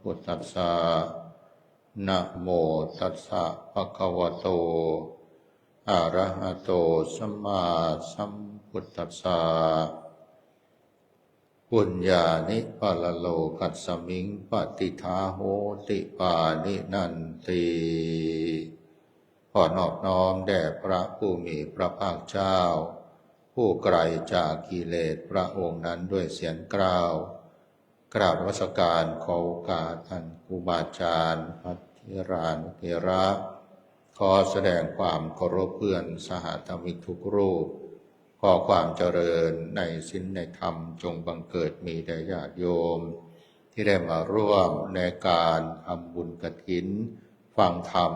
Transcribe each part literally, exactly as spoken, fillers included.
พุทธัสสะ นะโมตัสสะ ภะคะวะโต อะระหะโต สัมมาสัมพุทธัสสะ ปุญญานิ ปะระโลกัสมิง ปะติฏฐาโหติ ปาณินันติ ขอนอบน้อมแด่พระผู้มีพระภาคเจ้า ผู้ไกลจากกิเลสพระองค์นั้นด้วยเสียงกล่าว กราบนมัสการขอโอกาสท่านครูบาอาจารย์ พระเถรานุเถระ ขอแสดงความเคารพเพื่อนสหธรรมิกทุกรูป ขอความเจริญในศีลในธรรมจงบังเกิดมีแด่ญาติโยม ที่ได้มาร่วมในการทำบุญกฐิน ฟังธรรม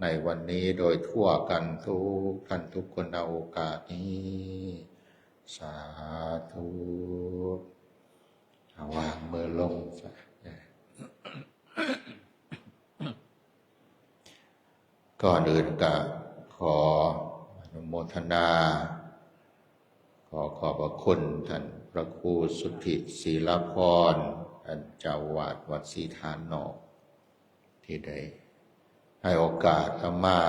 ในวันนี้โดยทั่วกันทุกท่านทุกคนในโอกาสนี้ สาธุ เอาวางมือลงซะ ก่อนอื่นก็ขออนุโมทนา ขอขอบพระคุณท่านพระครูสุทธิ ศีลพร ท่านเจ้าอาวาสวัดศรีฐานนอก ที่ได้ให้โอกาสอาตมา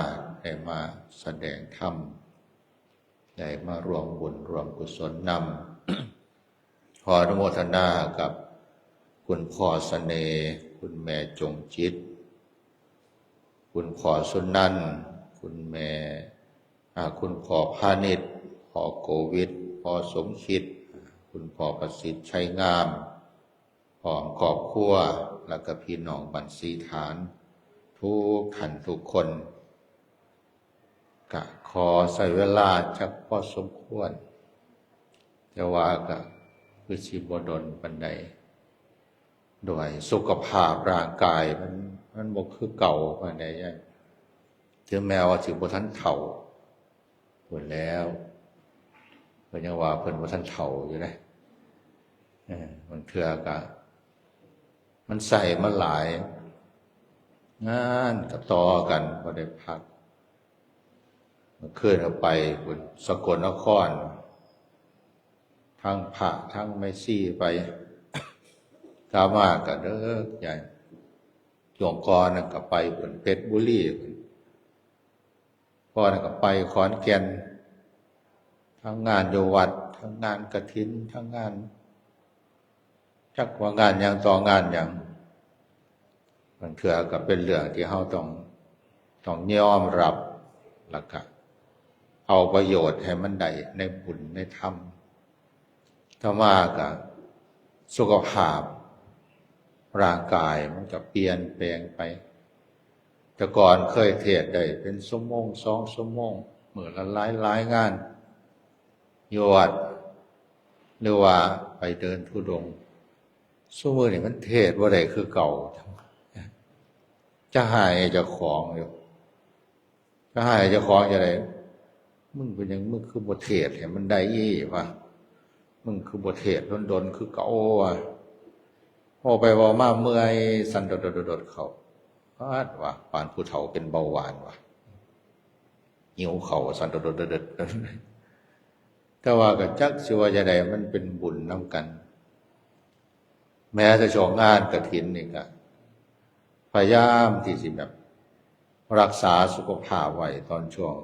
ได้มาแสดงธรรม ได้มาร่วมบุญร่วมกุศลนำ ขออนุโมทนากับคุณพ่อเสน่ห์ คุณแม่จงจิต คุณพ่อสุนันท์ คุณแม่ อ่า คุณพ่อพานิช พ่อโกวิท พ่อสมคิด คุณพ่อประสิทธิ์ชัยงาม พร้อมครอบครัว แล้วก็พี่น้องบ้านศรีฐาน ทุกท่านทุกคน ก็ขอใช้เวลาจักพอสมควร แต่ว่าก็คือสิบ่ดนปานใด ด้วยสุขภาพร่างกายมัน มันบ่คือเก่าปานใด ถึงแม้ว่าสิบ่ทันเฒ่า พู้นแล้ว เพิ่นยังว่าเพิ่นบ่ทันเฒ่าอยู่นะ เออ บางเทื่อก็ มันใส่มาหลาย งานก็ต่อกันบ่ได้พัก เมื่อคืนก็ไปพุ้น สกลนคร ทั้งพระทั้งแม่ชีไป กลับมาก็เดิกใหญ่ ช่วงก่อนนั่นก็ไปพุ้นเพชรบุรีพุ้น ก่อนนั่นก็ไปขอนแก่น ทั้งงานอยู่วัด ทั้งงานกฐิน ทั้งงาน จักว่างานหยังต่องานหยัง บางเทื่อก็เป็นเรื่องที่เราต้อง ต้องยอมรับ แล้วก็เอาประโยชน์ให้มันได้ในบุญในธรรม ต่อมาก็สุขภาพร่างกายมันก็เปลี่ยนแปลงไป แต่ก่อนเคยเทศน์ได้เป็นชั่วโมงสองชั่วโมง มื้อละหลายหลายงาน อยู่วัด หรือว่าไปเดินธุดงค์ ซุมื้อนี้มันเทศน์บ่ได้คือเก่า จะหายเจ้าของอยู่ จะหายเจ้าของจั่งใด มึงเป็นหยัง มึงคือบ่เทศน์ให้มันได้อีหวะ มึงคือบ่เทศน์ดนๆคือเก่าวะ เว้าไปเว้ามาเมื่อย สั่นโดดๆๆๆ เข้า ปาดวะ ปานผู้เฒ่าเป็นเบาหวานวะ หิวข้าวสั่นโดดๆๆๆ แต่ว่าก็จักสิว่าจั่งใด มันเป็นบุญนำกัน แม้แต่ช่วงงานกฐินนี่ก็พยายามที่สิแบบรักษาสุขภาพไว้ตอนช่วง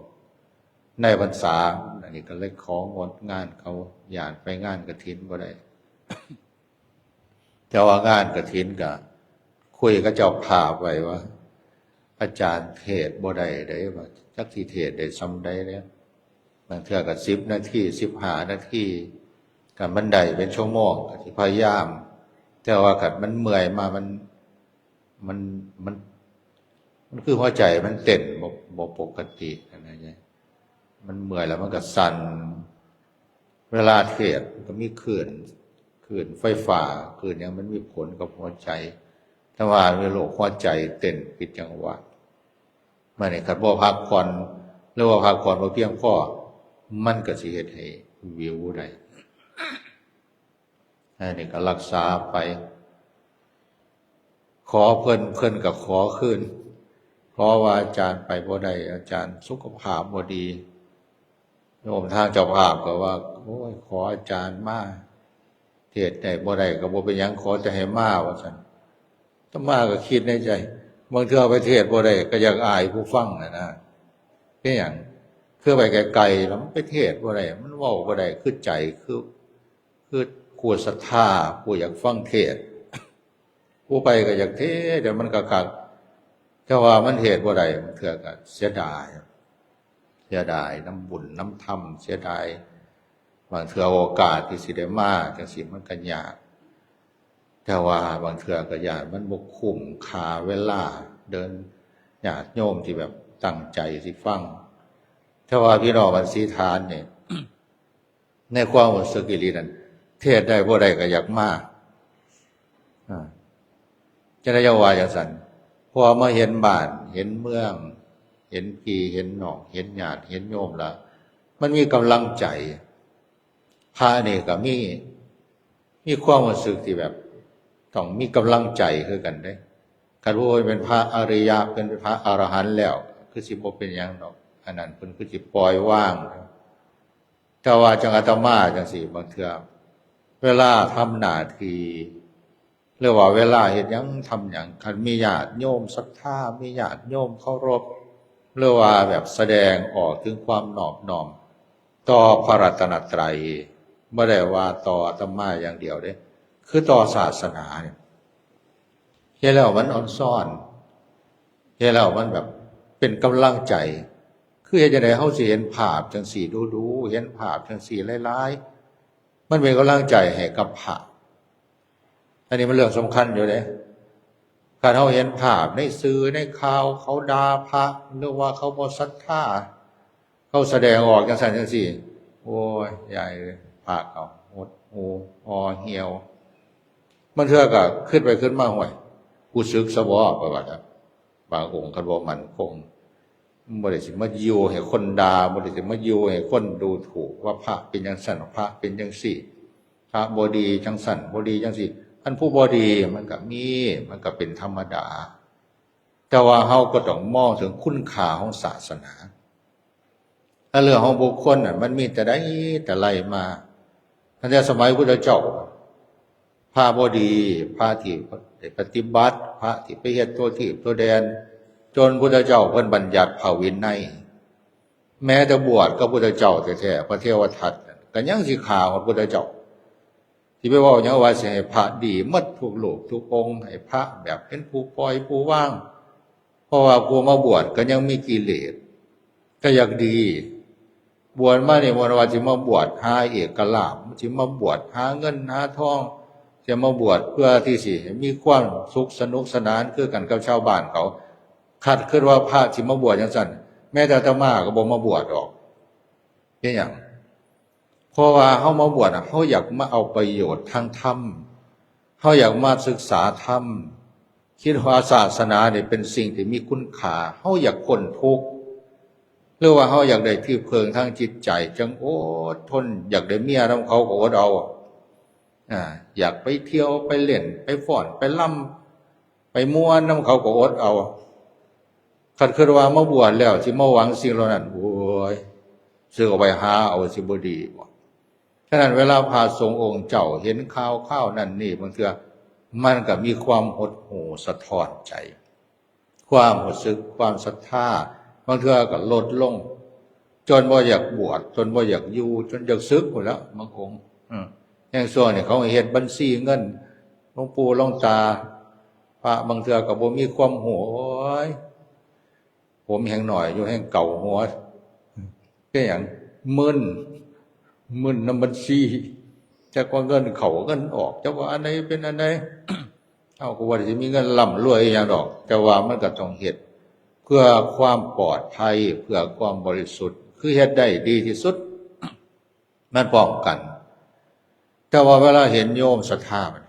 ในพรรษา อันนี้ก็เลยของดงานเขา ย้านไปงานกฐินบ่ได้ แต่ว่างานกฐินก็คุยกับเจ้าภาพไว้ว่า อาจารย์เทศน์บ่ได้เด้ ว่าจักสิเทศน์ได้ส่ำใดแล้ว บางเทื่อก็สิบนาที สิบห้านาที คันมันได้เป็นชั่วโมงก็สิพยายาม แต่ว่าคันมันเมื่อยมา มัน มัน มัน มันคือหัวใจมันเต้นบ่ บ่ปกตินะ มันเมื่อยแล้วมันก็สั่น เวลาเทศน์มันก็มีคลื่น คลื่นไฟฟ้า คลื่นหยังมันมีผลกับหัวใจ แต่ว่ามีโรคหัวใจเต้นผิดจังหวะ มื้อนี้คันบ่พักผ่อน หรือว่าพักผ่อนบ่เพียงพอ มันก็สิเฮ็ดให้วิวได้ อันนี้ก็รักษาไป ขอเพิ่น เพิ่นก็ขอคืน ขอว่าอาจารย์ไปบ่ได้ อาจารย์สุขภาพบ่ดี โยมทางเจ้าภาพก็ว่า โอ้ย ขออาจารย์มาเทศน์ได้บ่ได้ก็บ่เป็นหยัง ขอแต่ให้มา ว่าซั่น ตมาก็คิดในใจ บางเทื่อไปเทศน์บ่ได้ ก็อยากอายผู้ฟังน่ะนะ เป็นหยัง คือไปไกลๆ แล้วมันไปเทศน์บ่ได้ มันเว้าบ่ได้ คือใจ คือ คือผู้ศรัทธา ผู้อยากฟังเทศน์ ผู้ไปก็อยากเทศน์ แต่มันก็คัก แต่ว่ามันเทศน์บ่ได้ บางเทื่อก็เสียดาย เสียดายนำบุญนำธรรม เสียดาย บางเทื่อโอกาสที่สิได้มาจังซี้มันก็ยาก แต่ว่าบางเทื่อก็ย้านมันบ่คุ้มค่าเวลา เดิน ญาติโยมที่แบบตั้งใจสิฟัง แต่ว่าพี่น้องบันสีฐานนี่ ในความรู้สึกอีหลีนั่น เทศน์ได้บ่ได้ก็อยากมา อ่า จะได้ว่าจังซั่น เพราะว่ามาเห็นบ้าน เห็นเมือง เห็นพี่ เห็นน้อง เห็นญาติ เห็นโยมแล้ว มันมีกำลังใจ พระนี่ก็มี มีความรู้สึกที่แบบ ต้องมีกำลังใจคือกันเด้ คันผู้เป็นพระอริยะ เป็นพระอรหันต์แล้ว คือสิบ่เป็นหยังดอก อันนั้นเพิ่นคือสิปล่อยวาง แต่ว่าจังอาตมาจังซี้ บางเทื่อ เวลาทำหน้าที่ หรือว่าเวลาเฮ็ดหยังทำหยัง คันมีญาติโยมศรัทธา มีญาติโยมเคารพ หรือว่าแบบแสดงออกถึงความนอบน้อมต่อพระรัตนตรัย บ่ได้ว่าต่ออาตมาอย่างเดียวเด้ คือต่อศาสนาเนี่ย เฮ็ดแล้วมันอ่อนซ้อน เฮ็ดแล้วมันแบบเป็นกำลังใจ คือเฮ็ดจั่งใดเฮาสิเห็นภาพจั่งซี้ดูๆ เห็นภาพจั่งซี้หลายๆ มันเป็นกำลังใจให้กับพระ อันนี้มันเรื่องสำคัญอยู่เด้ คันเฮาเห็นภาพในสื่อในข่าวเขาด่าพระ หรือว่าเขาบ่ศรัทธา เขาแสดงออกจั่งซั้นจั่งซี้ โอ้ย ยายเอ้ย พระเขาหดหู่ห่อเหี่ยว บางเทื่อก็คิดไปคิดมา "ห้วย กูสึกซะบ่" ข้อยว่านะ บางองค์คันบ่มั่นคง บ่ได้สิมาอยู่ให้คนด่า บ่ได้สิมาอยู่ให้คนดูถูกว่าพระเป็นจั่งซั้น พระเป็นจั่งซี้ พระบ่ดีจั่งซั้น บ่ดีจั่งซี้ อันผู้บ่ดีมันก็มี มันก็เป็นธรรมดา แต่ว่าเฮาก็ต้องมองถึงคุณค่าของศาสนา และเรื่องของบุคคลน่ะ มันมีแต่ใดแต่ไรมา ตั้งแต่สมัยพุทธเจ้า พระบ่ดี พระที่ได้ปฏิบัติ พระที่ไปเฮ็ดทั่วทีปทั่วแดน จนพุทธเจ้าเพิ่นบัญญัติพระวินัย แม้แต่บวชกับพุทธเจ้าแท้ๆ พระเทวทัตก็ยังสิฆ่าฮอดพุทธเจ้า สิไปเว้าหยังว่าสิให้พระดีหมดทุกรูปทุกองค์ ให้พระแบบเป็นผู้ปล่อยผู้วาง เพราะว่าผู้มาบวชก็ยังมีกิเลส ก็อยากดี บวชมานี่บ่ว่าสิมาบวชหาเอกลาภ สิมาบวชหาเงินหาทอง สิมาบวชเพื่อที่สิให้มีความสุขสนุกสนานคือกันกับชาวบ้านเขา คันคิดว่าพระสิมาบวชจั่งซั้น แม้แต่อาตมาก็บ่มาบวชดอก เป็นหยัง เพราะว่าเฮามาบวชน่ะ เฮาอยากมาเอาประโยชน์ทางธรรม เฮาอยากมาศึกษาธรรม คิดว่าศาสนานี่เป็นสิ่งที่มีคุณค่า เฮาอยากพ้นทุกข์ หรือว่าเฮาอยากได้ที่พึ่งทางจิตใจ จั่งอดทน อยากได้เมียนำเขาก็อดเอา อ่า อยากไปเที่ยว ไปเล่น ไปฟ้อน ไปรำ ไปม่วนนำเขาก็อดเอา คันคิดว่ามาบวชแล้วสิมาหวังสิ่งเหล่านั้น โอ้ย สิเอาไปหาเอาสิบ่ดีบ่ ฉะนั้นเวลาพระสงฆ์องค์เจ้าเห็นข่าวคราวนั่นนี่ บางเทื่อมันก็มีความหดหู่สะท้อนใจ ความรู้สึก ความศรัทธา บางเทื่อก็ลดลง จนบ่อยากบวช จนบ่อยากอยู่ จนอยากสึกพู้นแหล้ว บางองค์ อืม อย่างช่วงนี้เขาเฮ็ดบัญชีเงิน หลวงปู่หลวงตา พระบางเทื่อก็บ่มีความรู้ โอ้ย ผมแฮ่งน้อยอยู่ แฮ่งเกาหัว เป็นหยัง มึน มึนนำบัญชี จักว่าเงินเข้าเงินออก จักว่าอันใดเป็นอันใด เฮาก็บ่ได้สิมีเงินร่ำรวยอิหยังดอก แต่ว่ามันก็ต้องเฮ็ดเพื่อความปลอดภัย เพื่อความบริสุทธิ์ คือเฮ็ดได้ดีที่สุด มันป้องกัน แต่ว่าเวลาเห็นโยมศรัทธามัน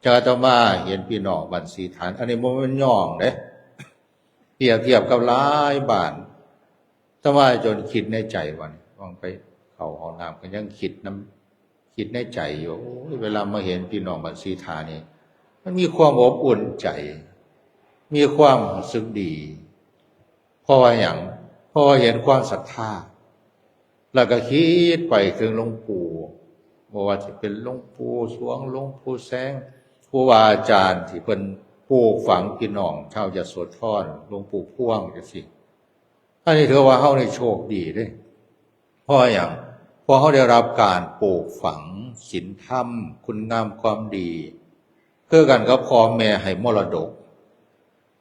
จั่งอาตมาเห็นพี่น้องบ้านสีฐาน อันนี้บ่แม่นย่องเด้ เปรียบเทียบกับหลายบ้าน อาตมาจนคิดในใจว่านี่ ว่างไปเข้าห้องน้ำก็ยังคิดนำ คิดในใจอยู่ โอ้ย เวลามาเห็นพี่น้องบ้านสีฐานนี่ มันมีความอบอุ่นใจ มีความรู้สึกดี เพราะว่าหยัง เพราะว่าเห็นความศรัทธา แล้วก็คิดไปถึงหลวงปู่ บ่ว่าสิเป็นหลวงปู่สวง หลวงปู่แสง ครูบาอาจารย์ที่เพิ่นปลูกฝังพี่น้องชาวยโสธร หลวงปู่พ่วงจังซี่ อันนี้ถือว่าเฮานี่โชคดีเด้ เพราะหยัง เพราะเฮาได้รับการปลูกฝังศีลธรรม คุณงามความดี คือกันกับพ่อแม่ให้มรดก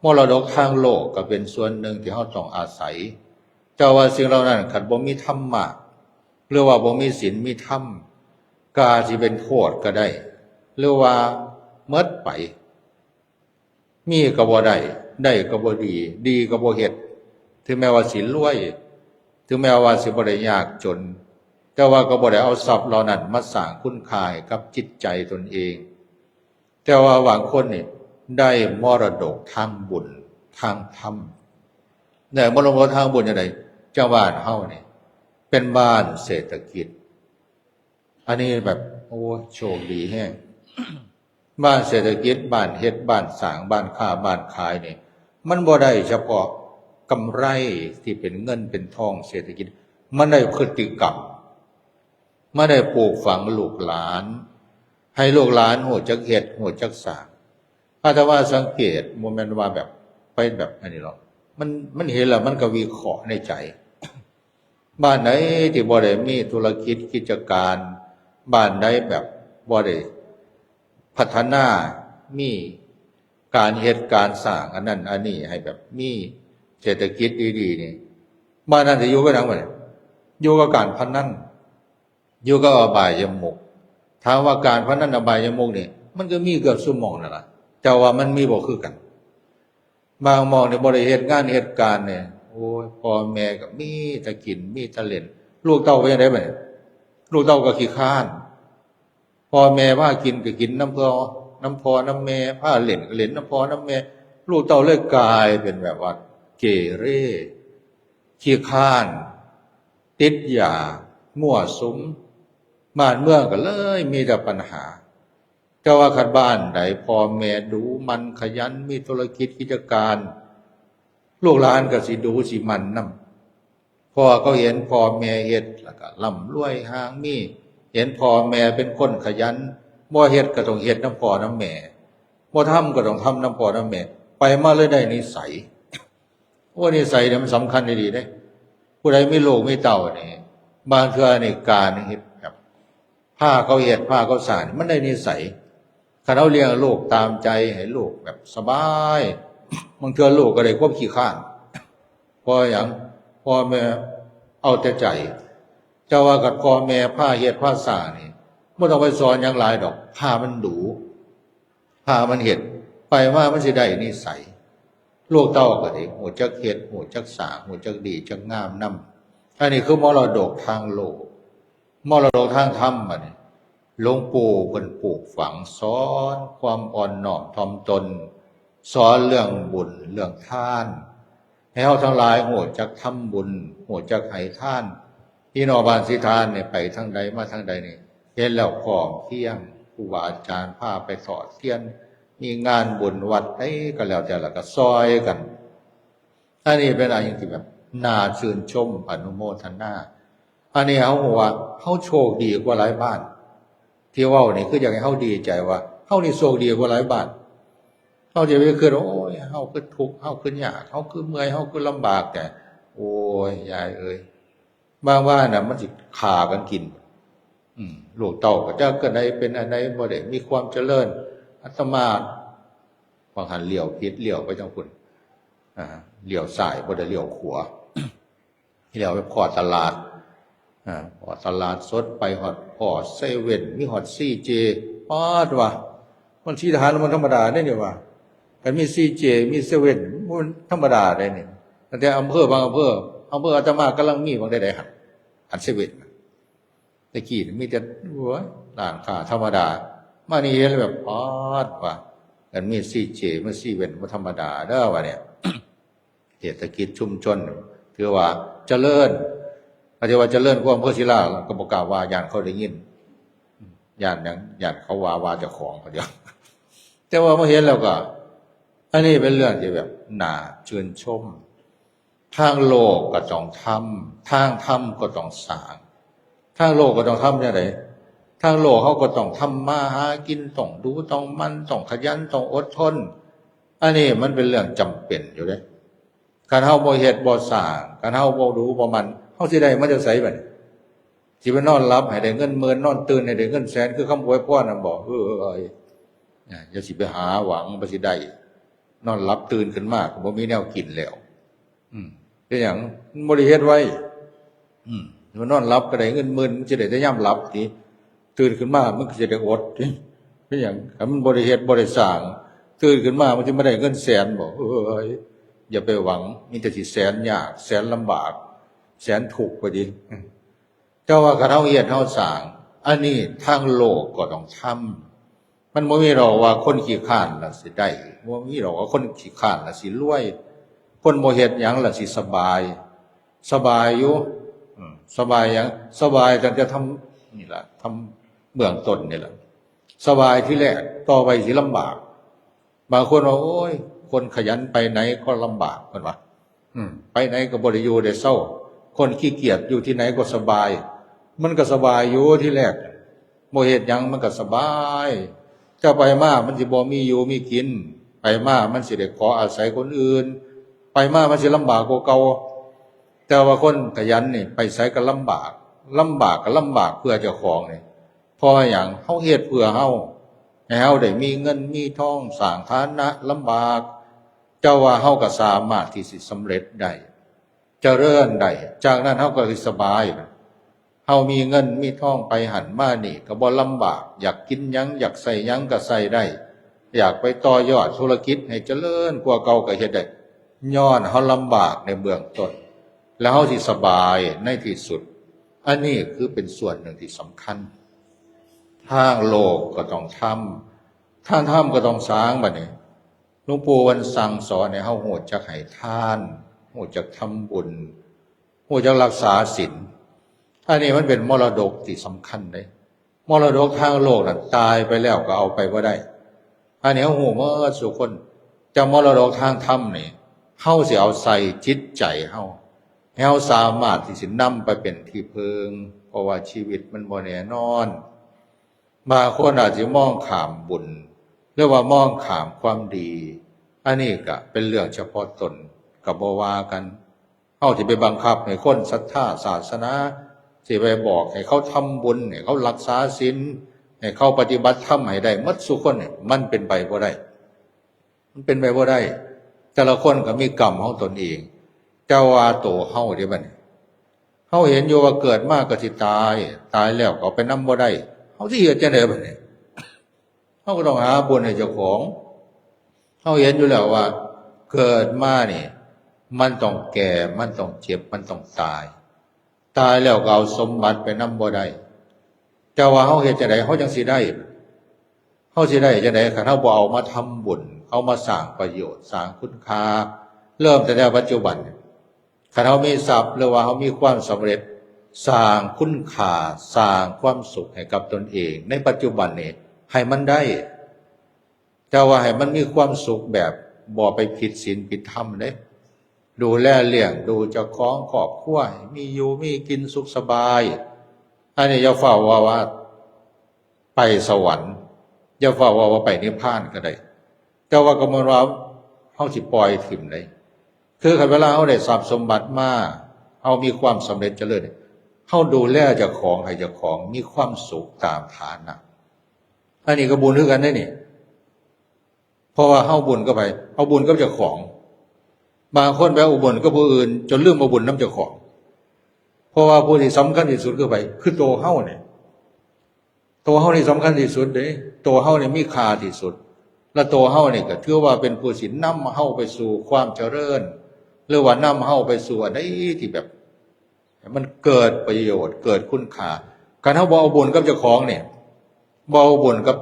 มรดกทางโลกก็เป็นส่วนหนึ่งที่เฮาต้องอาศัย แต่ว่าสิ่งเหล่านั้นคันบ่มีธรรมะ หรือว่าบ่มีศีลมีธรรม ก็อาจสิเป็นโทษก็ได้ หรือว่าหมดไป มีก็บ่ได้ ได้ก็บ่ดี ดีก็บ่เฮ็ด ถึงแม้ว่าสิรวย ถึงแม้ว่าสิบ่ได้ยากจน แต่ว่าก็บ่ได้เอาทรัพย์เหล่านั้นมาสร้างคุณค่าให้กับจิตใจตนเอง แต่ว่าบางคนนี่ได้มรดกทางบุญ ทางธรรม ได้มรดกทางบุญจั่งใด จั่งบ้านเฮานี่เป็นบ้านเศรษฐกิจ อันนี้แบบ โอ้ โชคดีแฮง บ้านเศรษฐกิจ บ้านเฮ็ด บ้านสร้าง บ้านค้า บ้านขายนี่ มันบ่ได้เฉพาะกำไรที่เป็นเงินเป็นทองเศรษฐกิจ มันได้พฤติกรรม มันได้ปลูกฝังลูกหลาน ให้ลูกหลานฮู้จักเฮ็ด ฮู้จักสร้าง อาตมาสังเกต บ่แม่นว่าแบบไปแบบอันนี้หรอก มัน มันเห็นแล้วมันก็วิเคราะห์ในใจ บ้านใดที่บ่ได้มีธุรกิจกิจการ บ้านใดแบบบ่ได้พัฒนา มีการเฮ็ดการสร้างอันนั้นอันนี้ให้แบบมีเศรษฐกิจดีๆ นี่ บ้านนั้นสิอยู่กับหยังบัดนี้ อยู่กับการพนัน อยู่กับอบายมุข ถามว่าการพนันอบายมุขนี่ มันก็มีเกือบซุหม่องนั่นล่ะ แต่ว่ามันมีบ่คือกัน บางหม่องนี่บ่ได้เฮ็ดงานเฮ็ดการนี่ โอ้ย พ่อแม่ก็มีแต่กิน มีแต่เล่น ลูกเต้าเป็นจั่งใดบัดนี้ ลูกเต้าก็ขี้คร้าน พ่อแม่พากินก็กินนำพ่อ นำพ่อนำแม่ พาเล่นก็เล่นนำพ่อนำแม่ ลูกเต้าเลยกลายเป็นแบบว่าเกเร ขี้คร้าน ติดยา มั่วสุม บ้านเมืองก็เลยมีแต่ปัญหา แต่ว่าคันบ้านใดพ่อแม่ดุหมั่นขยัน มีธุรกิจกิจการ ลูกหลานก็สิดุสิหมั่นนำ เพราะว่าเขาเห็นพ่อแม่เฮ็ดแล้วก็ร่ำรวยห่างมี เห็นพ่อแม่เป็นคนขยัน บ่เฮ็ดก็ต้องเฮ็ดนำพ่อนำแม่ บ่ทำก็ต้องทำนำพ่อนำแม่ ไปมาเลยได้นิสัย โอ้ นิสัยเนี่ยมันสำคัญดีๆ เด้ ผู้ใดมีลูกมีเต้านี่ บางเทื่อนี่การเฮ็ดแบบ พาเขาเฮ็ด พาเขาสร้างนี่ มันได้นิสัย คันเฮาเลี้ยงลูกตามใจ ให้ลูกแบบสบาย บางเทื่อลูกก็ได้ความขี้คร้าน เพราะหยัง พ่อแม่เอาแต่ใจ แต่ว่าคันพ่อแม่พาเฮ็ด พาสร้างนี่ บ่ต้องไปสอนหยังหลายดอก พามันดู พามันเฮ็ด ไปมามันสิได้นิสัย ลูกเต้าก็ได้ฮู้จักเฮ็ด ฮู้จักสร้าง ฮู้จักดีจักงามนำ อันนี้คือมรดกทางโลก มรดกทางธรรมบัดนี้ หลวงปู่เพิ่นปลูกฝัง สอนความอ่อนน้อมถ่อมตน สอนเรื่องบุญเรื่องทาน ให้เฮาทั้งหลายฮู้จักทำบุญ ฮู้จักให้ทาน พี่น้องบ้านศรีฐานนี่ไปทางใดมาทางใดนี่ เห็นแล้วพร้อมเพรียง ครูบาอาจารย์พาไปทอดเทียน มีงานบุญวัดใดก็แล้วแต่ แล้วก็ซอยกัน อันนี้เป็นอะไรที่แบบน่าชื่นชม อนุโมทนา อันนี้เฮาฮู้ว่าเฮาโชคดีกว่าหลายบ้าน ที่เว้านี่คืออยากให้เฮาดีใจว่าเฮานี่โชคดีกว่าหลายบ้าน เฮาจะไปคิด โอ้ย เฮาคือทุกข์ เฮาคือยาก เฮาคือเมื่อย เฮาคือลำบาก แต่ โอ้ย ยายเอ้ย บางบ้านน่ะมันสิฆ่ากันกิน อืม ลูกเต้าก็จักเกิดใดเป็นอันใด บ่ได้มีความเจริญ อาตมา บางหันเลี้ยวผิด เลี้ยวไปทางพุ้น อ่า เลี้ยวซ้าย บ่ได้เลี้ยวขวา เลี้ยวไปพ้อตลาด อ่า พ้อตลาดสด ไปฮอด พ้อเซเว่น มีฮอดซีเจ ป๊าดว่ะ มันศรีฐานมันธรรมดาเด้นี่ว่ะ คันมีซีเจ มีเซเว่น มันธรรมดาเด้นี่ ตั้งแต่อำเภอบางอำเภอ อำเภออาตมากำลังมีบางได้ๆ หั่น อันเซเว่นน่ะ แต่กี้นี่มีแต่ โอ้ย ร้านค้าธรรมดา มานี่เห็นแล้วแบบ ป๊าดว่ะ คันมีซีเจ มีเซเว่น บ่ธรรมดาเด้อว่ะเนี่ย เศรษฐกิจชุมชน ถือว่าเจริญ เขาจะว่าเจริญกว่าอำเภอศิลา ก็บ่กล้าว่า ย้านเขาได้ยิน ย้านหยัง ย้านเขาว่า ว่าเจ้าของเขาเดียว แต่ว่ามาเห็นแล้วก็ อันนี้เป็นเรื่องที่แบบน่าชื่นชม ทางโลกก็ต้องทำ ทางธรรมก็ต้องสร้าง ทางโลกก็ต้องทำจั่งใด ทางโลกเฮาก็ต้องทำมาหากิน ต้องดูต้องหมั่น ต้องขยัน ต้องอดทน อันนี้มันเป็นเรื่องจำเป็นอยู่เด้ คันเฮาบ่เฮ็ดบ่สร้าง คันเฮาบ่ดูบ่หมั่น เฮาสิได้มาจากไสบัดนี้ สิไปนอนหลับให้ได้เงินหมื่น นอนตื่นให้ได้เงินแสน คือคำอวยพรนั่นบ่ เอ้ย อย่าสิไปหาหวังว่าสิได้ นอนหลับตื่นขึ้นมาก็บ่มีแนวกินแล้ว อืม เป็นหยัง มันบ่ได้เฮ็ดไว้ อืม มันนอนหลับก็ได้เงินหมื่น มันสิได้แต่ยามหลับติ ตื่นขึ้นมามันก็สิได้อดติ เป็นหยัง คันมันบ่ได้เฮ็ดบ่ได้สร้าง ตื่นขึ้นมามันสิมาได้เงินแสนบ่ เอ้ย อย่าไปหวัง มีแต่สิแสนยาก แสนลำบาก แสนทุกข์ไปติ แต่ว่าคันเฮาเฮ็ดเฮาสร้าง อันนี้ทางโลกก็ต้องทำ มันบ่มีดอกว่าคนขี้คร้านล่ะสิได้ บ่มีดอกว่าคนขี้คร้านล่ะสิรวย คนบ่เฮ็ดหยังล่ะสิสบาย สบายอยู่ อืม สบายหยัง สบายตั้งแต่ทำ นี่ล่ะ ทำเบื้องต้นนี่ล่ะ สบายทีแรก ต่อไปสิลำบาก บางคนว่า โอ้ย คนขยันไปไหนก็ลำบาก เพิ่นว่า อืม ไปไหนก็บ่ได้อยู่ได้เซา คนขี้เกียจอยู่ที่ไหนก็สบาย มันก็สบายอยู่ทีแรก บ่เฮ็ดหยังมันก็สบาย แต่ไปมามันสิบ่มีอยู่มีกิน ไปมามันสิได้ขออาศัยคนอื่น ไปมามันสิลำบากกว่าเก่า แต่ว่าคนขยันนี่ไปไสก็ลำบาก ลำบากก็ลำบากเพื่อเจ้าของนี่ เพราะว่าหยัง เฮาเฮ็ดเพื่อเฮา ให้เฮาได้มีเงินมีทอง สร้างฐานะ ลำบาก แต่ว่าเฮาก็สามารถที่สิสำเร็จได้ เจริญได้ จากนั้นเฮาก็สิสบาย เฮามีเงินมีทองไปหั้นมานี่ก็บ่ลำบาก อยากกินหยัง อยากใช้หยังก็ใช้ได้ อยากไปต่อยอดธุรกิจให้เจริญกว่าเก่าก็เฮ็ดได้ ย้อนเฮาลำบากในเบื้องต้น แล้วเฮาสิสบายในที่สุด อันนี้คือเป็นส่วนหนึ่งที่สำคัญ ทางโลกก็ต้องทำ ทางธรรมก็ต้องสร้างบัดนี้ หลวงปู่เพิ่นสั่งสอนให้เฮารู้จักให้ทาน รู้จักทำบุญ รู้จักรักษาศีล อันนี้มันเป็นมรดกที่สำคัญเด้ มรดกทางโลกนั่นตายไปแล้วก็เอาไปบ่ได้ อันนี้เฮารู้หมดซุคน แต่มรดกทางธรรมนี่ เฮาสิเอาใส่จิตใจเฮา ให้เฮาสามารถที่สินำไปเป็นที่พึ่ง เพราะว่าชีวิตมันบ่แน่นอน บางคนอาจสิมองข้ามบุญ หรือว่ามองข้ามความดี อันนี้ก็เป็นเรื่องเฉพาะตน ก็บ่ว่ากัน เฮาสิไปบังคับให้คนศรัทธาศาสนา สิไปบอกให้เขาทำบุญ ให้เขารักษาศีล ให้เขาปฏิบัติธรรมให้ได้หมดซุคนนี่ มันเป็นไปบ่ได้ มันเป็นไปบ่ได้ แต่ละคนก็มีกรรมของตนเอง แต่ว่าโตเฮาเด้บัดนี้ เฮาเห็นอยู่ว่าเกิดมาก็สิตาย ตายแล้วก็เอาไปนำบ่ได้ เฮาสิเฮ็ดจั่งใดบัดนี้ เฮาก็ต้องหาบุญให้เจ้าของ เฮาเห็นอยู่แล้วว่าเกิดมานี่ มันต้องแก่ มันต้องเจ็บ มันต้องตาย ตายแล้วก็เอาสมบัติไปนำบ่ได้ แต่ว่าเฮาเฮ็ดจั่งใดเฮาจั่งสิได้ เฮาสิได้จั่งใด คันเฮาบ่เอามาทำบุญ เอามาสร้างประโยชน์ สร้างคุณค่า เริ่มตั้งแต่ปัจจุบัน คันเฮามีทรัพย์ หรือว่าเฮามีความสำเร็จ สร้างคุณค่า สร้างความสุขให้กับตนเอง ในปัจจุบันนี่ให้มันได้ แต่ว่าให้มันมีความสุขแบบบ่ไปผิดศีลผิดธรรมเด้ ดูแลเลี้ยงดูเจ้าของครอบครัว ให้มีอยู่มีกินสุขสบาย อันนี้อย่าฟ้าวว่าว่าไปสวรรค์ อย่าฟ้าวว่าว่าไปนิพพานก็ได้ แต่ว่าก็เหมือนว่าเฮาสิปล่อยถิ่มได้ คือคันเวลาเฮาได้ทรัพย์สมบัติมา เฮามีความสำเร็จเจริญ เฮาดูแลเจ้าของให้เจ้าของมีความสุขตามฐานะ อันนี้ก็บุญคือกันเด้นี่ เพราะว่าเฮาบุญกับไผ เอาบุญกับเจ้าของ บางคนไปเอาบุญกับผู้อื่น จนลืมเอาบุญนำเจ้าของ เพราะว่าผู้ที่สำคัญที่สุดคือไผ คือตัวเฮาเนี่ย ตัวเฮานี่สำคัญที่สุดเด้ ตัวเฮานี่มีค่าที่สุด และตัวเฮานี่ก็ถือว่าเป็นผู้สินำเฮาไปสู่ความเจริญ หรือว่านำเฮาไปสู่อันใดที่แบบ มันเกิดประโยชน์ เกิดคุณค่า คันเฮาบ่เอาบุญกับเจ้าของเนี่ย บ่เอาบุญกับ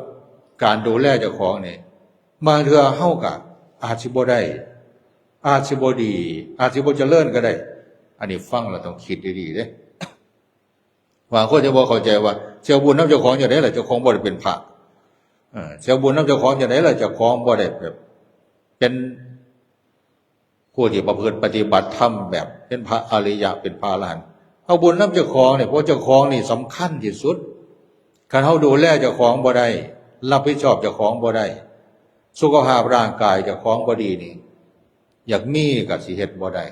การดูแลเจ้าของเนี่ย บางเทื่อเฮาก็อาจสิบ่ได้ อาจสิบ่ดี อาจสิบ่เจริญก็ได้ อันนี้ฟังแล้วต้องคิดดีๆเด้ บางคนจะบ่เข้าใจว่าสิเอาบุญนำเจ้าของจั่งใดล่ะ เจ้าของบ่ได้เป็นพระ เออ สิเอาบุญนำเจ้าของจั่งใดล่ะ เจ้าของบ่ได้แบบ เป็นผู้ที่ประพฤติปฏิบัติธรรมแบบเป็นพระอริยะ เป็นพระอรหันต์ เอาบุญนำเจ้าของเนี่ย เพราะเจ้าของนี่สำคัญที่สุด คันเฮาดูแลเจ้าของบ่ได้ รับผิดชอบเจ้าของบ่ได้ สุขภาพร่างกายเจ้าของบ่ดีนี่ อยากมีก็สิเฮ็ดบ่ได้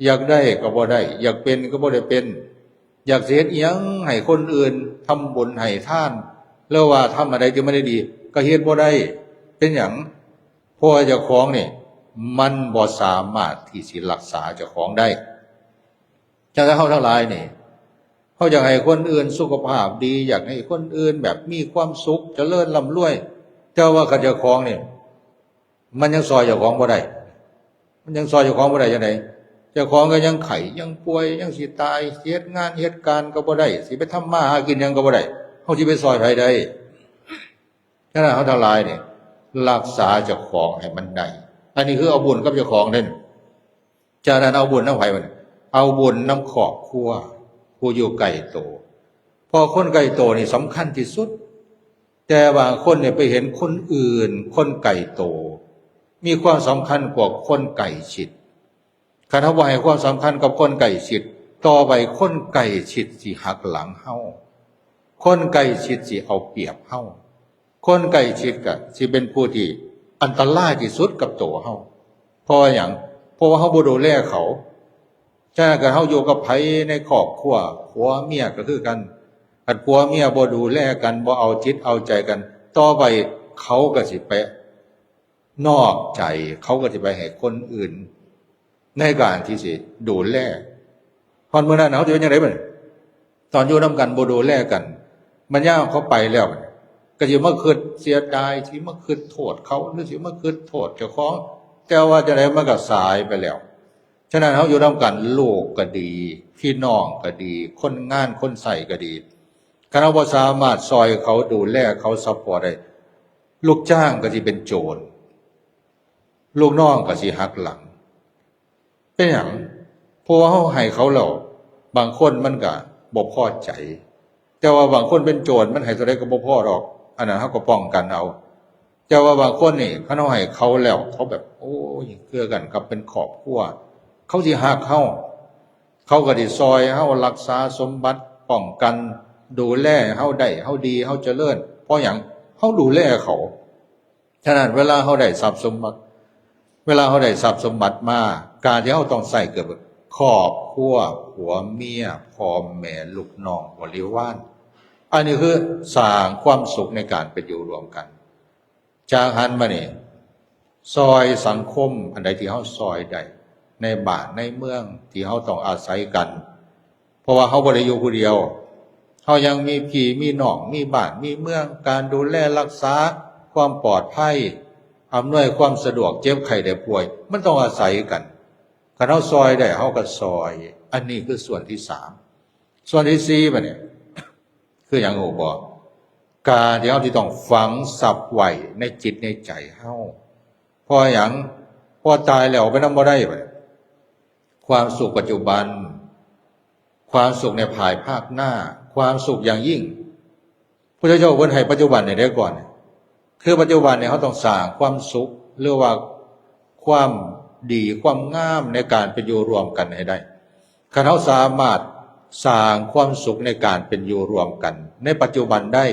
อยากได้ก็บ่ได้ อยากเป็นก็บ่ได้เป็น อยากสิเฮ็ดอิหยังให้คนอื่น ทำบุญให้ทาน หรือว่าทำอะไรที่มันได้ดี ก็เฮ็ดบ่ได้ เป็นหยัง เพราะว่าเจ้าของนี่ มันบ่สามารถที่สิรักษาเจ้าของได้ ฉะนั้นเฮาทั้งหลายนี่ เฮาอยากให้คนอื่นสุขภาพดี อยากให้คนอื่นแบบมีความสุข เจริญร่ำรวย แต่ว่าคันเจ้าของนี่ มันยังซอยเจ้าของบ่ได้ มันยังซอยเจ้าของบ่ได้จั่งใด เจ้าของก็ยังไข้ ยังป่วย ยังสิตาย สิเฮ็ดงานเฮ็ดการก็บ่ได้ สิไปทำมาหากินหยังก็บ่ได้ เฮาสิไปซอยไผได้ ฉะนั้นเฮาทั้งหลายนี่ รักษาเจ้าของให้มันได้ อันนี้คือเอาบุญกับเจ้าของเด้ ฉะนั้นเอาบุญนำไผบัดนี้ เอาบุญนำครอบครัว ผู้อยู่ใกล้โต เพราะคนใกล้โตนี่สำคัญที่สุด แต่บางคนเนี่ยไปเห็นคนอื่น คนใกล้โต มีความสำคัญกว่าคนใกล้ชิด คันเฮาบ่ให้ความสำคัญกับคนใกล้ชิด ต่อไปคนใกล้ชิดสิหักหลังเฮา คนใกล้ชิดสิเอาเปรียบเฮา คนใกล้ชิดก็สิเป็นผู้ที่อันตรายที่สุดกับตัวเฮา เพราะว่าหยัง เพราะว่าเฮาบ่ดูแลเขา ฉะนั้นคันเฮาอยู่กับไผในครอบครัว ผัวเมียก็คือกัน คันผัวเมียบ่ดูแลกัน บ่เอาจิตเอาใจกัน ต่อไปเขาก็สิไปนอกใจ เขาก็สิไปให้คนอื่น ในการที่สิดูแล ฮอดมื้อนั้นเฮาสิเป็นจั่งใดบัดนี้ ตอนอยู่นำกันบ่ดูแลกัน มันยามเขาไปแล้วบัดนี้ ก็สิมาคิดเสียดาย สิมาคิดโทษเขา หรือสิมาคิดโทษเจ้าของ แต่ว่าจั่งใดมันก็สายไปแล้ว ฉะนั้นเฮาอยู่นำกัน ลูกก็ดี พี่น้องก็ดี คนงานคนใช้ก็ดี คันเฮาบ่สามารถซอยเขา ดูแลเขา ซัพพอร์ตได้ ลูกจ้างก็สิเป็นโจร ลูกน้องก็สิหักหลัง เป็นหยัง เพราะว่าเฮาให้เขาแล้ว บางคนมันก็บ่พอใจ แต่ว่าบางคนเป็นโจร มันให้เท่าใดก็บ่พอดอก อันนั้นเฮาก็ป้องกันเอา แต่ว่าบางคนนี่ คันเฮาให้เขาแล้ว เขาแบบ โอ้ย คือกันกับเป็นครอบครัว เขาสิฮักเฮา เขาก็สิซอยเฮารักษาสมบัติ ป้องกัน ดูแลเฮาได้ เฮาดี เฮาเจริญ เพราะหยัง เฮาดูแลเขา ฉะนั้นเวลาเฮาได้ทรัพย์สมบัติ เวลาเฮาได้ทรัพย์สมบัติมา การที่เฮาต้องใช้เกิด ครอบครัว ผัวเมีย พ่อแม่ ลูกน้อง บริวาร อันนี้คือสร้างความสุขในการเป็นอยู่ร่วมกัน จากหันมานี่ ซอยสังคม อันใดที่เฮาซอยได้ ในบ้านในเมืองที่เฮาต้องอาศัยกัน เพราะว่าเฮาบ่ได้อยู่ผู้เดียว เฮายังมีพี่มีน้อง มีบ้านมีเมือง การดูแลรักษาความปลอดภัย อำนวยความสะดวก เจ็บไข้ได้ป่วย มันต้องอาศัยกัน คันเฮาซอยได้ เฮาก็ซอย อันนี้คือส่วนที่สาม ส่วนที่สี่บัดนี้ คือหยังฮู้บ่ การที่เฮาสิต้องฝังทรัพย์ไว้ในจิตในใจเฮา เพราะหยัง เพราะตายแล้วเอาไปนำบ่ได้บัดนี้ ความสุขปัจจุบัน ความสุขในภายภาคหน้า ความสุขอย่างยิ่ง พุทธเจ้าเพิ่นให้ปัจจุบันนี่เด้ก่อน คือปัจจุบันนี่เฮาต้องสร้างความสุข หรือว่าความดีความงามในการเป็นอยู่ร่วมกันให้ได้ คันเฮาสามารถสร้างความสุขในการเป็นอยู่ร่วมกันในปัจจุบันได้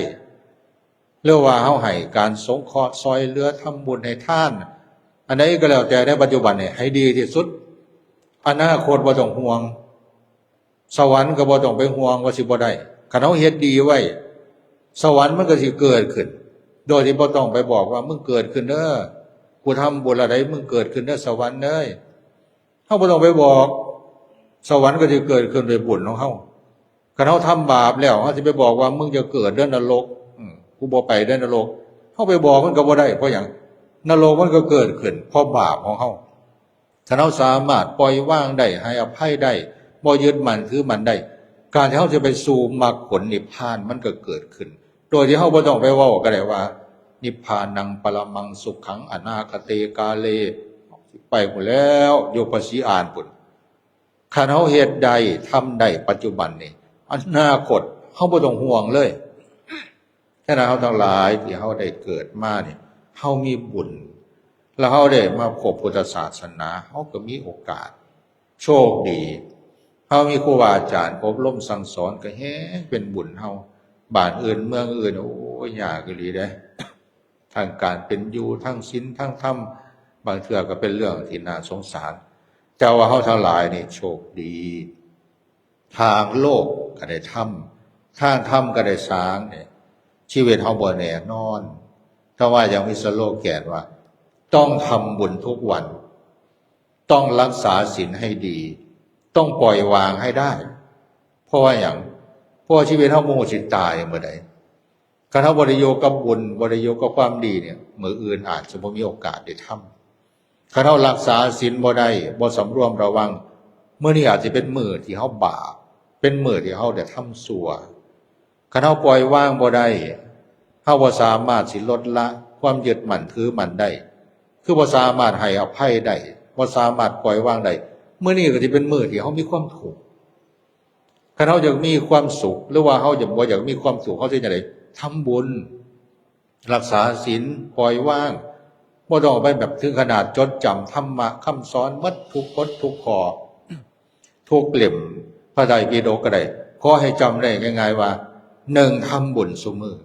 หรือว่าเฮาให้การสงเคราะห์ซอยเหลือ ทำบุญให้ทาน อันใดก็แล้วแต่ในปัจจุบันนี่ให้ดีที่สุด อนาคตบ่ต้องห่วง สวรรค์ก็บ่ต้องไปห่วงว่าสิบ่ได้ คันเฮาเฮ็ดดีไว้ สวรรค์มันก็สิเกิดขึ้น โดยที่บ่ต้องไปบอกว่า มึงเกิดขึ้นเด้อ กูทำบุญละใด มึงเกิดขึ้นเด้อสวรรค์เอ้ย เฮาบ่ต้องไปบอก สวรรค์ก็สิเกิดขึ้นโดยบุญของเฮา คันเฮาทำบาปแล้ว เฮาสิไปบอกว่า มึงจะเกิดเด้อนรก อืม กูบ่ไปเด้อนรก เฮาไปบอกมันก็บ่ได้ เพราะหยัง นรกมันก็เกิดขึ้น เพราะบาปของเฮา ถ้าเฮาสามารถปล่อยวางได้ ให้อภัยได้ บ่ยึดมั่นถือมั่นได้ การที่เฮาจะไปสู่มรรคผลนิพพานมันก็เกิดขึ้น โดยที่เฮาบ่ต้องไปเว้าก็ได้ว่า นิพพานังปรมังสุขังอนาคเตกาเล ไปพู้นแล้ว อยู่ภาษีอ่านพู้น คันเฮาเฮ็ดได้ ทำได้ปัจจุบันนี่ อนาคตเฮาบ่ต้องห่วงเลย ฉะนั้นเฮาทั้งหลายที่เฮาได้เกิดมานี่ เฮามีบุญ แล้วเฮาได้มาพบพุทธศาสนา เฮาก็มีโอกาส โชคดี เฮามีครูบาอาจารย์อบรมสั่งสอนก็แฮงเป็นบุญเฮา บ้านอื่นเมืองอื่น โอ้ย ยากอีหลีเด้ ทั้งการเป็นอยู่ ทั้งศีล ทั้งธรรม บางเทื่อก็เป็นเรื่องที่น่าสงสาร แต่ว่าเฮาทั้งหลายนี่โชคดี ทางโลกก็ได้ธรรม ทางธรรมก็ได้สร้างเนี่ย ชีวิตเฮาบ่แน่นอน แต่ว่ายังมีสโลแกนว่า ต้องทำบุญทุกวัน ต้องรักษาศีลให้ดี ต้องปล่อยวางให้ได้ เพราะว่าหยัง เพราะว่าชีวิตเฮาบ่ฮู้สิตายเมื่อใด คันเฮาบ่ได้อยู่กับบุญ บ่ได้อยู่กับความดีเนี่ย มื้ออื่นอาจจะบ่มีโอกาสได้ทำ คันเฮารักษาศีลบ่ได้ บ่สำรวมระวัง มื้อนี้อาจจะเป็นมื้อที่เฮาบาป เป็นมื้อที่เฮาได้ทำชั่ว คันเฮาปล่อยวางบ่ได้ เฮาบ่สามารถสิลดละความยึดมั่นถือมั่นได้ คือบ่สามารถให้อภัยได้ บ่สามารถปล่อยวางได้ มื้อนี้ก็สิเป็นมื้อที่เฮามีความทุกข์ คันเฮาอยากมีความสุข หรือว่าเฮาอยาก บ่อยากมีความสุข เฮาสิจั่งใด ทำบุญ รักษาศีล ปล่อยวาง บ่ต้องไปแบบถึงขนาดจดจำธรรมะคำสอนหมดทุกบททุกข้อ ทุกเล่มพระไตรปิฎกก็ได้ ขอให้จำได้ง่ายๆว่า หนึ่ง ทำบุญซุมื้อ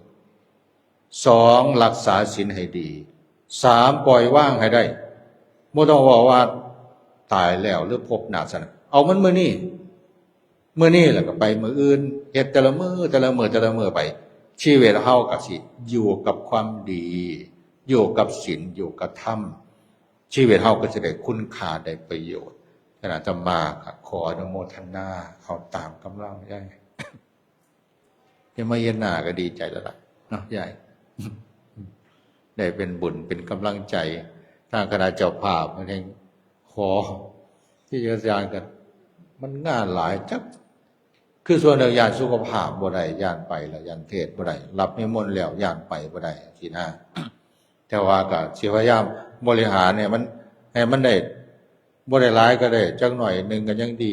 สอง รักษาศีลให้ดี สาม ปล่อยวางให้ได้ บ่ต้องเว้าว่าตายแล้วหรือพบหน้าซั่น เอามันมื้อนี้ มื้อนี้แล้วก็ไปมื้ออื่น เฮ็ดแต่ละมื้อ แต่ละมื้อ แต่ละมื้อไป ชีวิตเฮาก็สิอยู่กับความดี อยู่กับศีล อยู่กับธรรม ชีวิตเฮาก็สิได้คุณค่า ได้ประโยชน์ ฉะนั้นอาตมาก็ขออนุโมทนา เอาตามกำลังได้ เห็นมาเห็นหน้าก็ดีใจแล้วล่ะเนาะยาย ได้เป็นบุญเป็นกำลังใจ ทางคณะเจ้าภาพมันแฮงขอ ที่อาจารย์ก็ มันงานหลายจัก คือส่วนหนึ่งย้านสุขภาพบ่ได้ ย้านไปแล้ว ย้านเทศน์บ่ได้ รับนิมนต์แล้ว ย้านไปบ่ได้ ซี้นะ แต่ว่าก็สิพยายามบริหารให้มัน ให้มันได้ บ่ได้หลายก็ได้ จักหน่อยหนึ่งก็ยังดี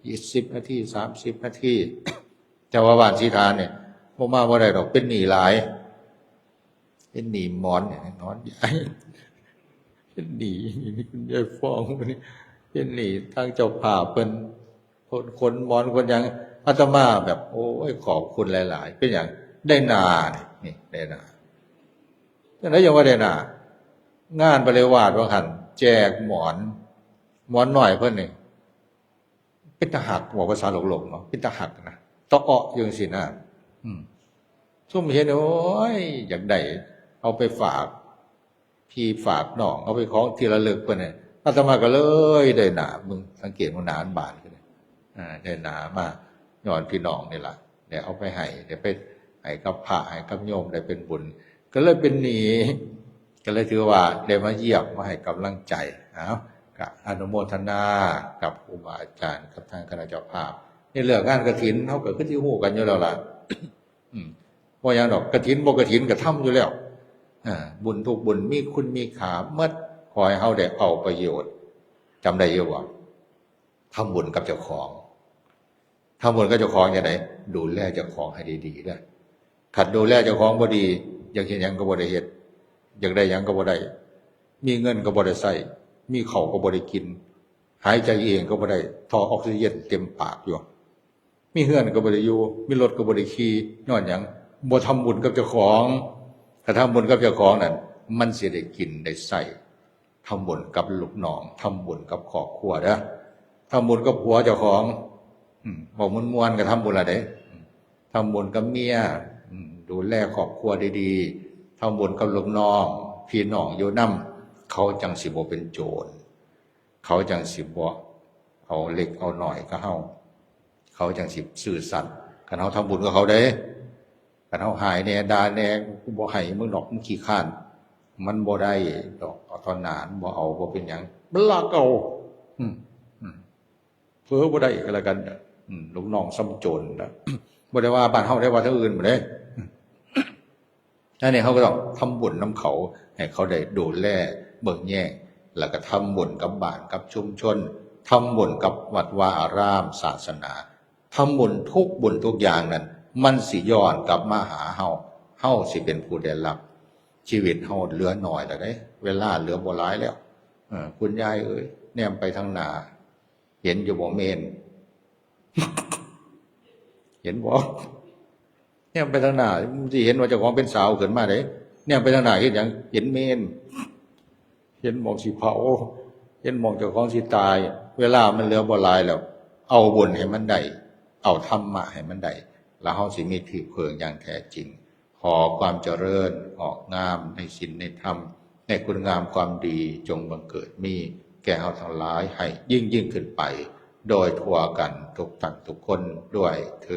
ยี่สิบนาที สามสิบนาที แต่ว่าบ้านศรีฐานเนี่ย บ่มาบ่ได้ดอก เป็นหนี้หลาย เป็นหนี้หมอนเนี่ย นอนยาย เป็นหนี้คุณยายฟอง เป็นหนี้ทางเจ้าภาพเพิ่น ขน ขนหมอนขนหยัง อาตมาแบบ โอ้ย ขอบคุณหลายๆ เป็นหยัง ได้หน้านี่ นี่ ได้หน้า จั่งใด๋ยังว่าได้หน้า งานปริวาสว่าหั่น แจกหมอน หมอนน้อยเพิ่นนี่ เป็นตาฮัก เว้าภาษาโลกๆ เนาะ เป็นตาฮักนะ ตะเออะอยู่จั่งซี้นะ อืม ซุมเห็น โอ้ย อยากได้ เอาไปฝาก พี่ฝากน้อง เอาไปของที่ระลึกเพิ่นน่ะ อาตมาก็เลยได้หน้า มึงสังเกตว่าหน้ามันบานขึ้น อ่า ได้หน้ามา ย้อนพี่น้องนี่ล่ะ ได้เอาไปให้ ได้ไปให้กับพระ ให้กับโยม ได้เป็นบุญ ก็เลยเป็นหนี้ ก็เลยถือว่าได้มาเยี่ยม มาให้กำลังใจ เอ้า ก็อนุโมทนากับครูบาอาจารย์ กับทางคณะเจ้าภาพ ในเรื่องงานกฐิน เฮาก็คือสิฮู้กันอยู่แล้วล่ะ อืม บ่หยังดอก กฐินบ่กฐินก็ทำอยู่แล้ว อ่า บุญทุกบุญมีคุณมีค่าหมด ขอให้เฮาได้เอาประโยชน์ จำได้อยู่บ่ ทำบุญกับเจ้าของ ทำบุญกับเจ้าของจั่งใด ดูแลเจ้าของให้ดีๆ เด้อ คันดูแลเจ้าของบ่ดี อยากเฮ็ดหยังก็บ่ได้เฮ็ด อยากได้หยังก็บ่ได้ มีเงินก็บ่ได้ใช้ มีข้าวก็บ่ได้กิน หายใจเองก็บ่ได้ ท่อออกซิเจนเต็มปากอยู่ มีเฮือนก็บ่ได้อยู่ มีรถก็บ่ได้ขี่ ย้อนหยัง บ่ทำบุญกับเจ้าของ ถ้าทำบุญกับเจ้าของนั่น มันสิได้กินได้ใช้ ทำบุญกับลูกน้อง ทำบุญกับครอบครัวเด้อ ทำบุญกับผัวเจ้าของ อืม เว้าม่วนๆ ก็ทำบุญละเด้ อืม ทำบุญกับเมีย อืม ดูแลครอบครัวดีๆ ทำบุญกับลูกน้อง พี่น้องอยู่นำ เขาจั่งสิบ่เป็นโจร เขาจั่งสิบ่เอาเล็กเอาน้อยกับเฮา เขาจั่งสิซื่อสัตย์ คันเฮาทำบุญกับเขาเด้ คันเฮาหายแหน่ด่าแหน่ กูบ่ให้มึงดอก มึงขี้คร้าน มันบ่ได้ดอก เอาต่อหน้า มันบ่เอา บ่เป็นหยัง มันลักเอา อืม อืม เผลอบ่ได้ก็แล้วกัน อืม ลูกน้องส่ำโจรนะ บ่ได้ว่าบ้านเฮาได้ ว่าทางอื่นบ่ได้ อันนี้เฮาก็ต้องทำบุญนำเขา ให้เขาได้ดูแลเบิ่งแยง แล้วก็ทำบุญกับบ้านกับชุมชน ทำบุญกับวัดวาอาราม ศาสนา ทำบุญทุกบุญทุกอย่างนั่น มันสิย้อนกลับมาหาเฮา เฮาสิเป็นผู้ได้รับ ชีวิตเฮาเหลือน้อยแล้วเด้ เวลาเหลือบ่หลายแล้ว เออ คุณยายเอ๋ย แนมไปทางหน้า เห็นอยู่บ่เมน เห็นบ่ แน นมไปทางหน้า มันสิเห็นว่าเจ้าของเป็นสาวขึ้นมาเด้ แนมไปทางหน้าเห็นหยัง เห็นเมน เห็นหม่องสิเผา เห็นหม่องเจ้าของสิตาย เวลามันเหลือบ่หลายแล้ว เอาบุญให้มันได้ เอาธรรมะให้มันได้ แล้วเฮาสิมีที่พึ่งอย่างแท้จริง ขอความเจริญงอกงามในศีลในธรรม ในคุณงามความดีจงบังเกิดมีแก่เฮาทั้งหลายให้ยิ่งยิ่งขึ้นไป โดยทั่วกันทุกท่านทุกคนด้วยเทอญ